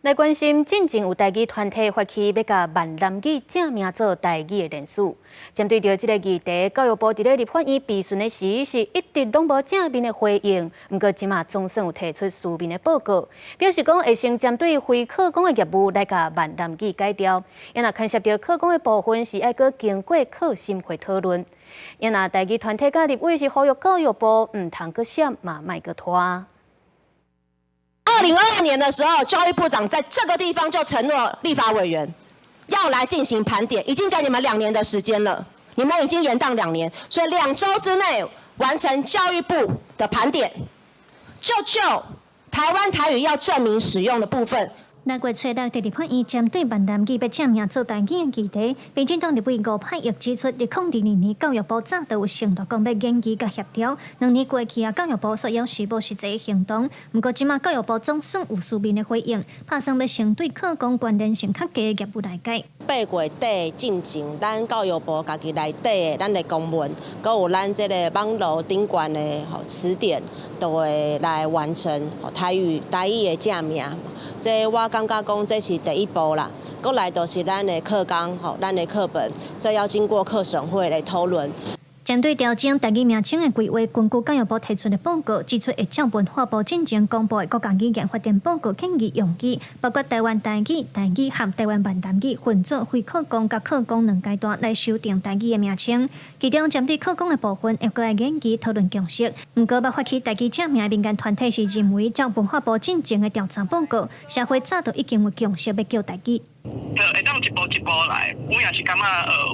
來關心，進前有台語團體發起欲共閩南語正名做台語的連署。針對著這个議題，教育部佇咧立法院備詢的時，是一直攏無正面的回應。毋過這馬總算有提出書面的報告，表示講會先針對非課綱的業務來共閩南語改掉。也若牽涉著課綱的部分，是愛閣經過課審會討論。也若台語團體佮立委是呼籲教育部毋通閣閃嘛，莫閣拖。 2022年的時候，教育部長在這個地方就承諾立法委員要來進行盤點，已經給你們兩年的時間了，你們已經延宕兩年，所以2週之內完成教育部的盤點，就台灣台語要正名使用的部分。六月初六，佇立法院針對閩南語欲正名做台語的議題，民進黨立委吳霏玉指出，2022年教育部早就有承諾講欲研究佮協調，2年過去啊，教育部煞猶是無實際行動。毋過這馬教育部總算有書面的回應，拍算欲先對課綱關聯性較低的業務來改。8月底進前，咱教育部家己內底的咱的公文，閣有咱這个網路頂懸的吼詞典，都會來完成台語台語的正名。這我感覺講這是第一步啦，閣來就是咱的課綱吼，咱的課本，這要經過課審會來討論。針對調整台語名稱的規劃，根據教育部提出的報告指出，會照文化部進前公布的國家語言發展報告建議用語，包括台灣台語、台語和台灣閩南語分做非課綱佮課綱兩階段來修訂台語的名稱。其中針對課綱的部分，會閣來研究討論共識。毋過，欲發起台語正名的民間團體是認為，照文化部進前的調查報告，社會早就已經有共識欲叫台語。就會當一步一步來，阮也是感覺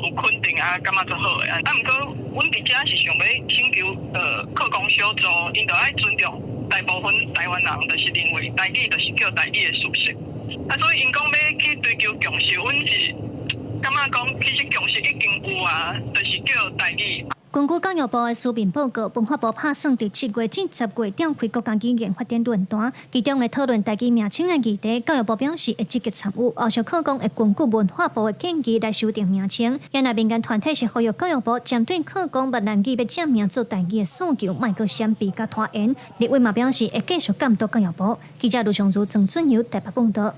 有肯定啊，感覺足好的。啊，毋過阮佇遮是想欲請求課綱小組，𪜶著愛尊重大部分台灣人，就是認為台語就是叫台語的事實。啊，所以𪜶講欲去追求共識，阮是感覺講其實共識已經有啊，就是叫台語。根據教育部的書面報告，文化部拍算佇7月至10月召開國家語言發展論壇，其中會討論台語名稱的議題。教育部表示會積極參與，後續課綱會根據文化部的建議來修訂名稱。也若民間團體是呼籲教育部針對課綱閩南語欲正名做台語的訴求，莫閣閃避佮拖延。立委嘛表示會繼續監督教育部。記者盧松如、鄭俊友台北報道。